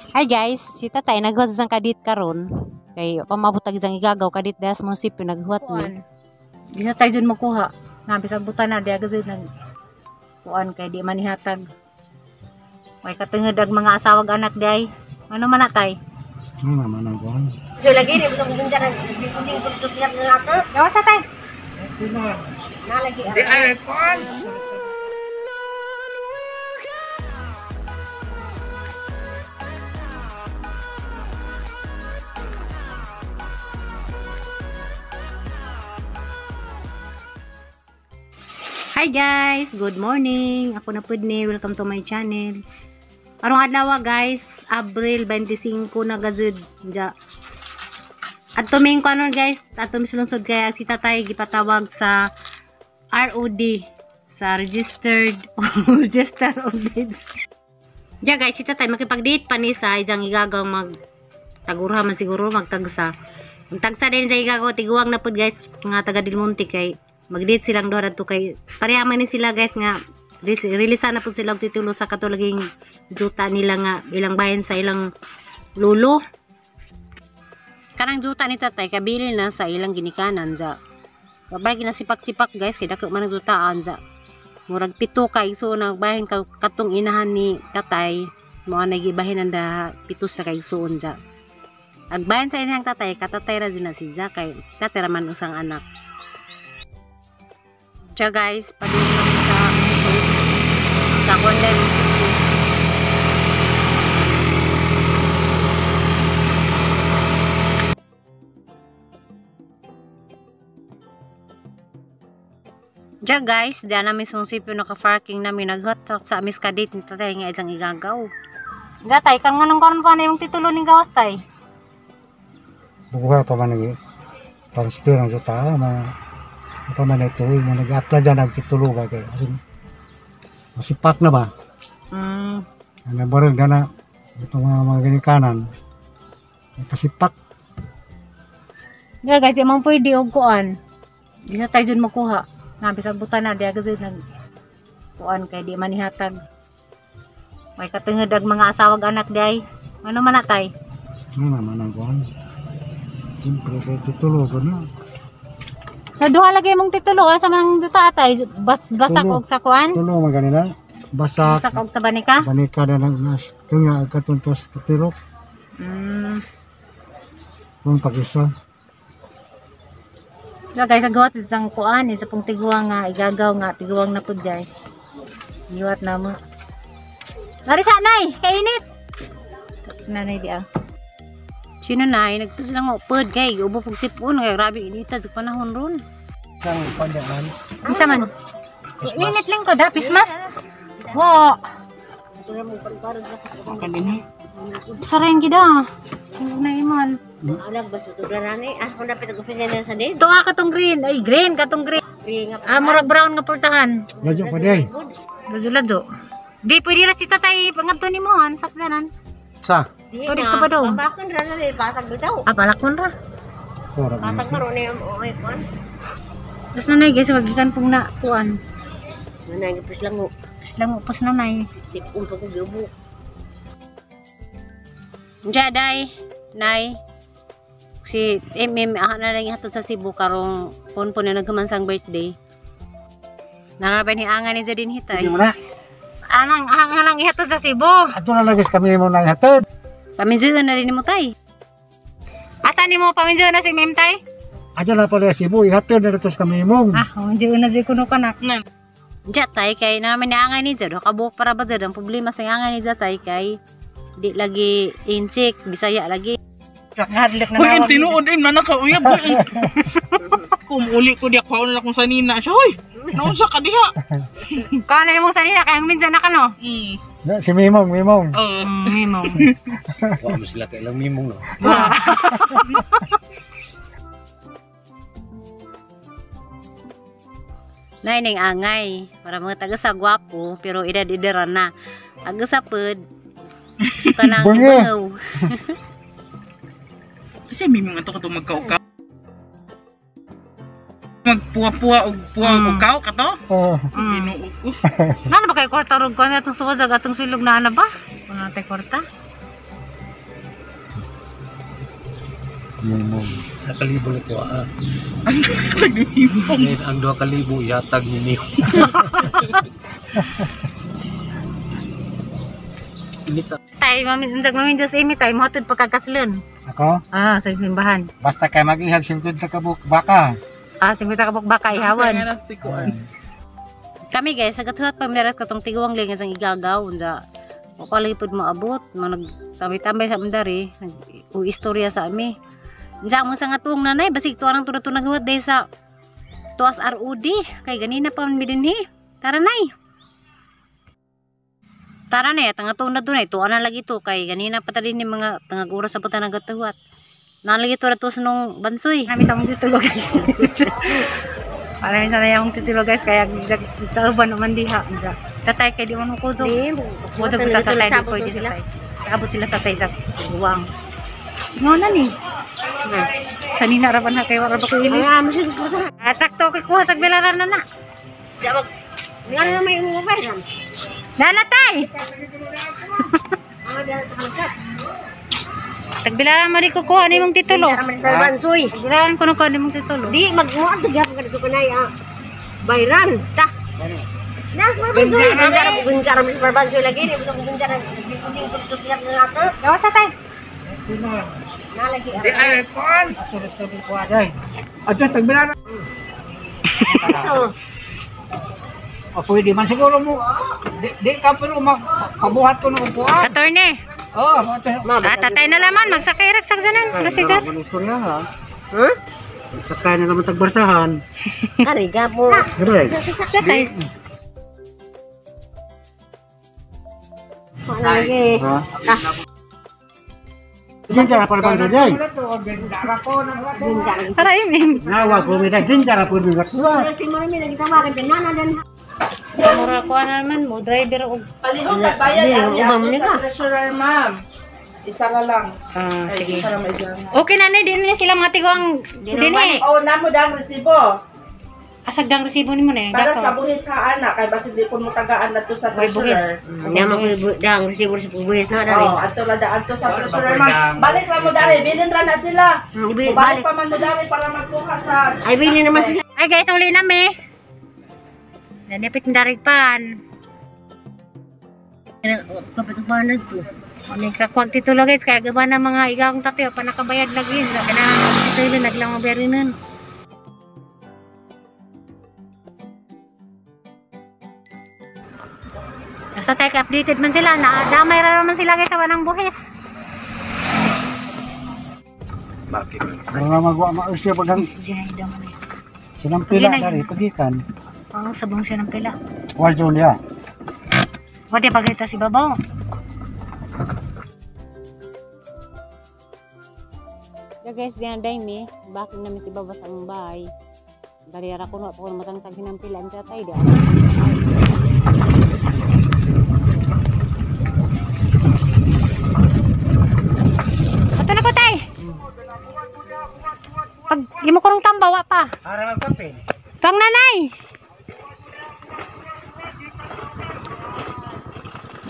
Hi guys, si tatay naghuwat sa kadit karon. Kay pamabot ag isang igagaw kadit dahil sa munisipyo naghuwat ni. Di na tayo dyan makuha. Nabis ang buta na, di agad nag kuan kay di man ihatag. May katungod ang mga asawag anak di ay. Ano man na tay? Ano naman ang kuhan? So lagi ni butong binjan ang kuning tutok na nato. Gawa sa tay. Na lagi. Di ay kuan. Hi guys, good morning. Ako na pud ni, welcome to my channel. Karong adlaw guys, Abril 25 na gazud. Ja. Adto mi kanon guys, adto mi sa lungsod kaya si tatay gipatawag sa ROD, sa registered register of deeds. Ja guys, si tatay makipag-date pa ni sa ijang igagaw mag tagura man siguro magtagsa. Ang tagsa din sa igagaw tiguang na pud guys nga taga Del Monte kay mag-date silang duha adto kay pareha man ni sila guys nga release na pud sila og titulo sa katulaging juta nila nga ilang bahin sa ilang lulo. Kanang juta ni tatay kabili na sa ilang ginikanan ja. Babay ginasipak-sipak guys kay dako man ang jutaan ja. Murag 7 ka igsuon ang bahin ka katong inahan ni tatay mo na gibahin ang daha 7 na ka igsuon ja. Agbahin sa inahang tatay katatay ra na si ja kay tatay ra man usang anak. Siya guys, padung kami sa Konday Munisipyo. Diya guys, diya namin sa munisipyo naka-parking namin naghatak sa amis kadate ni tatay nga isang igagaw. Ga tay, kan nganong karon pa na yung titulo ning gawas tay? Bukuha pa man nag transfer ang juta mga pa man ito, mga nag-apply dyan ang titulo ba kay masipak na ba? Ano ba rin gana itong mga ginikanan pasipak. Yeah guys, di man pwede og kuan. Di na tayo dyan makuha. Nabis ang buta na, di agad nag kuan kay di man ihatag. May katungod ang mga asawag anak di ay. Ano man na tay? Ano naman ang kuan? Siyempre kay titulo ko na. Naduha lagi mong titulo sa mga duta tay. Basak Tulo. og sa kuan. Tulo man ganina. Basak. Basak og sa banika. Banika na ng nas. Kaya katuntos katirok. Kung pag-isa. Yeah, guys, ang gawa isang kuan, isa pong tiguang nga igagaw nga tiguang na pud guys. Giwat na mo. Lari sa nay, kainit. Tapos nanay di ah. Sino nay nagpus lang upod kay ubo pug sipon kay grabe inita sa panahon ron. Kang pandaan. Unsa man? Init lang ko da Christmas. Wa. Sareng gida. Na iman. Alag ba sa tudranan ni? As ko dapat nag-opinion na sa din. Tuwa katong green. Ay green katong green. Ah, murag brown nga portahan. Ladyo pa di ay. Ladyo-ladyo. Di pwede ra si tatay pangadto nimo han sakdanan. Sa. Tuloy ka pa daw. Babakon ra na ni patag bitaw. Ah, palakon ra. Ora. Patag maron ni ang oy kuan. Tapos nanay guys, magikan pong na kuan. Manay gipis lang mo. Tapos lang upos nanay. Sipon pa ko giubo. Diya day, nay. Si MM ah, na lang ihatod sa Cebu karong pon na nagkamansang birthday. Narabay ni anga ni Jadin hitay. Hindi mo na. Anang anang ihatod sa Cebu. Ato na lagis kami mo na ihatod. Paminsan na rin mo tay. Asa nimo paminjo na si Mem tay? Ato na pala Cebu, ihatod na ito sa kami mong. Ah, paminjo na si kuno kanak. Diya tay kay naman ni anga ni Jad kabuok para ba Jad ang problema sa anga ni Jad tay kay di lagi inchik Bisaya lagi. Ngadlok na Hoy, nawag. tinuod in man nakauyab. Kumuli ko diya kwaon lang kung sanina siya. Hoy, naunsa ka diha? Kuan na imong sanina kay ang minsan na ka no. Si Mimong, Mimong. Oo. Mimo. Wa mo sila kay ilang mimong no. Nay ning angay para mga taga sa gwapo pero edad-edara na. Aga sa pud kanang Bungi. bungaw. Kasi mimong ato kato magkauka. Magpuwa-puwa og puwa og kao kato. Oh, Ginoo ko. Nano ba kay kwarta rog kuan atong suwag atong sulog na ana ba? Kuno tay kwarta. Mimong. Sa kalibo na ko ah. Ngayon, ang 2,000 yatag ni Mimo. Inita. Tay, mami, undag mami Diyos Amy, tay, mohatod pagkakaslon. Ako? Ah, sa simbahan. Basta kay mag-ihag 50 ka buok baka. Ah, 50 ka buok baka ihawan. Kami guys, sa gatuhat pamilarat katong tiguang lingas ang igagaw unsa. O lagi pud moabot, mga nagtambay-tambay sa amdari, nag istorya sa ami. Unsa among sa nga tuong nanay, basig tuwa nang tunod naghuwat dahil sa tuas ROD kay ganina pa man mi dinhi. Tara nay. Tara nay, tanga tuong na dunay, tuwa na lagi to kay ganina pa ta din ni mga tangag oras sa puta nagatuhat. Nalagi to ratos nung bansoy. Kami sa mong titulo guys. Para sa na yung titulo guys, kaya tauban naman diha. Tatay kay di man ko do. Bodog ta sa tay di pwede sa tay. Abot sila sa tay sa buwang. Mo na ni. Sanina ra ba na kay wala ba ko ilis? Ah, masin ko sa. At sakto kay kuha sa bilaran na na. Jabag. Nga na may mga bayran. Nana tay. Ah, diyan sa kangkat. Tagbilaran mo rin kukuha ni mong titulo. Tara man sa bansoy. Tagbilaran ko na kuha ni mong titulo. Di magmuad gyapon ka dito kanay ah. Bayran ta. Na, barbansoy. Guncara guncara man sa barbansoy lagi ni buto guncara. Kuning kuto siya na nato. Gawa sa tay. Na lagi. Di ay kuan. Ato tagbilara. Ito. O pwede man siguro mo. Di ka pero mapabuhat ko ng upuan. Attorney. Oh, ato. Ah, tatay na laman magsakay rag sagsanan. Pero si sir. Ano istorya ha? Huh? Sakay na naman tagbarsahan. Kari gapo. Dire. Tatay. Wala lagi. Ha? Ginjara para bangsa jay. Guncara. Para imin. Nawa ko mi da ginjara pud mi kuat. Si Marami lagi tawagan din nana dan. Mura ko na naman mo driver og Palihog ka, bayad Hindi, ang ubang niya ni ka. sa treasurer, ma'am. Isa na lang. Ah, Ay, sige. isa na may isa na. Okay na ni din na sila mga tiguang dinhi. Oh, namo dang resibo. Asagdang resibo nimo na eh. Para Dako. sa buhis ha, anak. Kay basig di po mo tagaan na to sa May buhis. treasurer. Nya man ko dang resibo sa buhis na dari. Oh, ato la daan to sa treasurer, ma'am. Balik ra mo dali, bilin ra na sila. Balik Balik pa man mo dali para magkuha sa Ay bili naman sila. Ay guys, uli na mi. Nanipit ng darigpan. Kapatubanan to. Ano kakwag titulo guys, kaya gawa na mga igawang tapyo, pa nakabayad lagi. Kailangan titulo, naglang mabayarin nun. Basta tayo updated man sila, na damay ra man sila guys sa wanang buhis. Bakit? Pero na magwa mausya pagang sinampila dari pagikan. Oo, sabong siya ng pila. War zone ya. Wadi pagita si babaw. Ya guys, diyan day mi, bakit namin si Baba sa among bahay. Dari ara kuno pa kuno matangtag hinampila ang tatay di. Ato na ko tay. Pag imo korong tambawa pa. Para magkape. Kang nanay.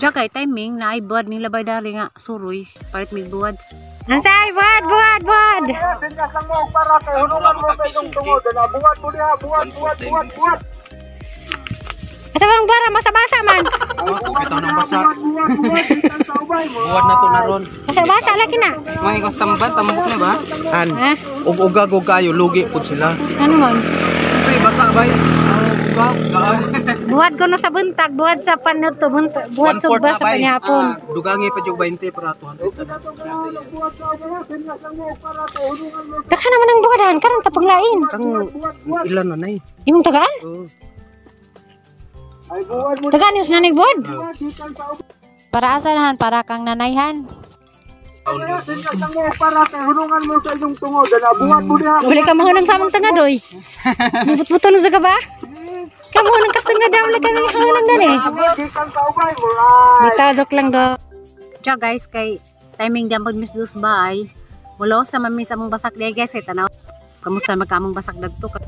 Diya kay timing na ay buwad ni labay dari nga suroy palit mig buwad. Ansay, buwad, buwad, buwad. Asa bang bara masa-basa man. Bitaw ng basa. Buwad na to na ron. Masa-basa lagi na. Mga ikaw tamban, tambok na ba? Han. Ha? Og uga go kayo lugi pud sila. Ano man? Pre basa bay. Uga gaan. Buwad ko na sa buntag, buwad sa panato, buntag, buwad One fourth sugba na, sa bay. panyapon. Dugangi pa jud 20 para 200. Taka naman ang buwadan, karon tapag lain. Kang ilan na nay? Imong tagaan? Oh. Tagaan yung nanay buwad. Para asanahan para kang nanayhan. Wala ka mahunang sa among tanga doy. Nibut-buto na sa ka ba? Kamuhunang kas tanga daw, wala ka nang hunang gani. Bitaw, joke lang do. Diya guys kay timing diyan pag miss dus bahay. Wala sa mami sa among basak diay guys kay tanaw. Kamusta magka among basak dagto ka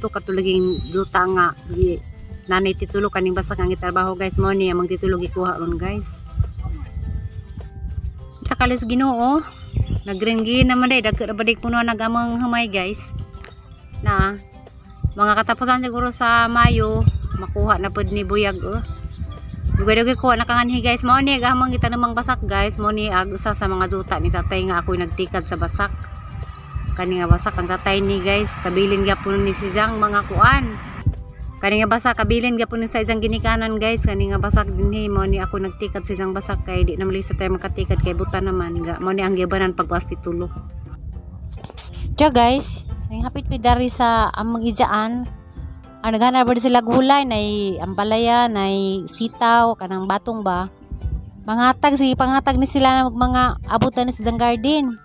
to katulaging duta nga gi nanay titulo kaning basak ang gitrabaho guys mo ni among titulo gikuha ron guys. Diya kalos Ginoo. Naggreen naman day dagko na ba day kuno nagamang humay, guys. Na mga katapusan siguro sa Mayo makuha na pud ni buyag oh. Dugay-dugay ko nakanganhi, guys. Mao ni gamang kita namang basak, guys. Mao ni ag usa sa mga duta ni tatay nga ako'y nagtikad sa basak. Kani nga basak ang tatay ni, guys. Kabilin gyapon ni si Zang mga kuan. Kani nga basak kabilin gyapon ni sa isang ginikanan, guys. Kani nga basak dinhi mao ni ako nagtikad sa isang basak kay di na malisa tayo makatikad kay buta naman. Ga mao ni ang gibanan pagwas titulo. Ja guys, ang hapit mi dari sa among ijaan. Ang naghanap ba sila gulay nay ampalaya, nay sitaw, kanang batong ba. Mangatag sige pangatag ni sila na mga abutan ni sa garden.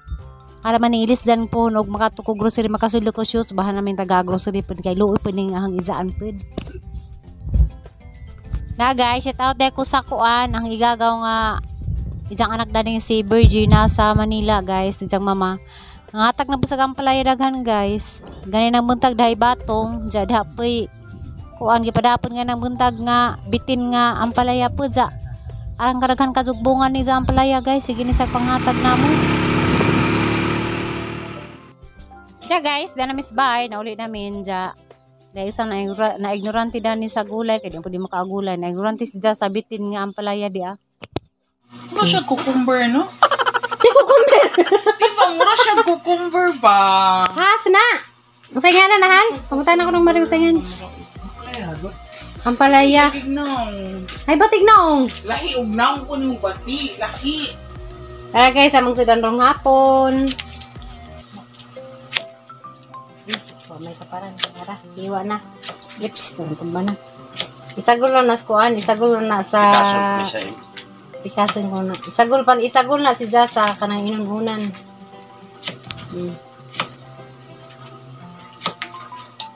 Alam man ni ilis dan po og makatuko grocery makasudlo ko shoes bahan namin taga grocery pud kay luoy pud ning ahang izaan pud. Na guys, shout out ko sa kuan ang igagaw nga isang anak daning si Virgie nasa Manila, guys, isang mama. Nangatag na po sa ampalaya daghan, guys. Gani nang buntag dahi batong, ja dapoy kuan gipadapon nga nang buntag nga bitin nga ampalaya po ja. Arang kadaghan kajugbungan ni sa ampalaya, guys, sige ni sa panghatag namo. Ja guys, dana miss bye, nauli namin ja. Dahil isang na ignorante dani sa gulay kay di po di makaagulay, na ignorante siya sa bitin nga ampalaya di ah. Mura siya cucumber, no? Si cucumber. Di ba, mura siya cucumber ba? Ha, sana. Ang sayangan na nahan. Pamunta na ako ng maring sayangan. Ampalaya. Tignaw. Ay, batig naong. Lahi, ugnaw ko nung bati. Lahi. Tara guys, amang sudan rong hapon. Oh, may kaparan. Tara, iwa na. Lips, tumba na. Isagol lang na sa kuan, isagol lang na sa... Pikason ko na. Isagol pa, isagol na si Jasa kanang inununan.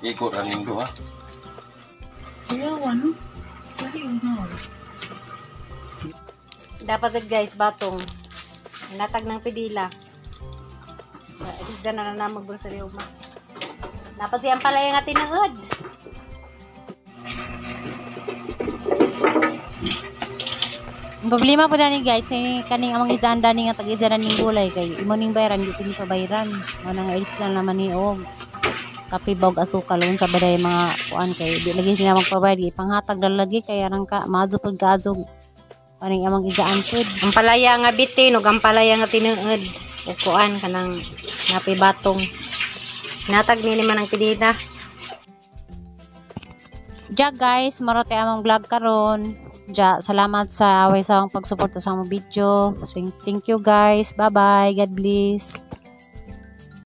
Iko ra ning duha. Kuya, ano? Lahi, ugnaw. Dapat sa guys, batong. Natag ng pidila. Isda na na maggrocery uma. Dapat siyang palaya nga tinaod. Ang problema po dani guys, kay kaning amang ijaan dani nga tag-ijaan ning gulay kay imo ning bayaran di pini pabayaran. Mo na nga ilis lang naman ni og kape bog asukal sa baday mga kuan kay di lagi sila magpabayad ipanghatag na lagi kay arang ka maadyo pud kaadyo paning amang ijaan pud. Ang palaya nga bitin ug ang palaya nga tinuod ug kuan kanang napi batong. Natag ni man ang pidita. Ja guys, marote among vlog karon. Ja, salamat sa away sa akong pagsuporta sa among video. Thank you guys. Bye-bye. God bless.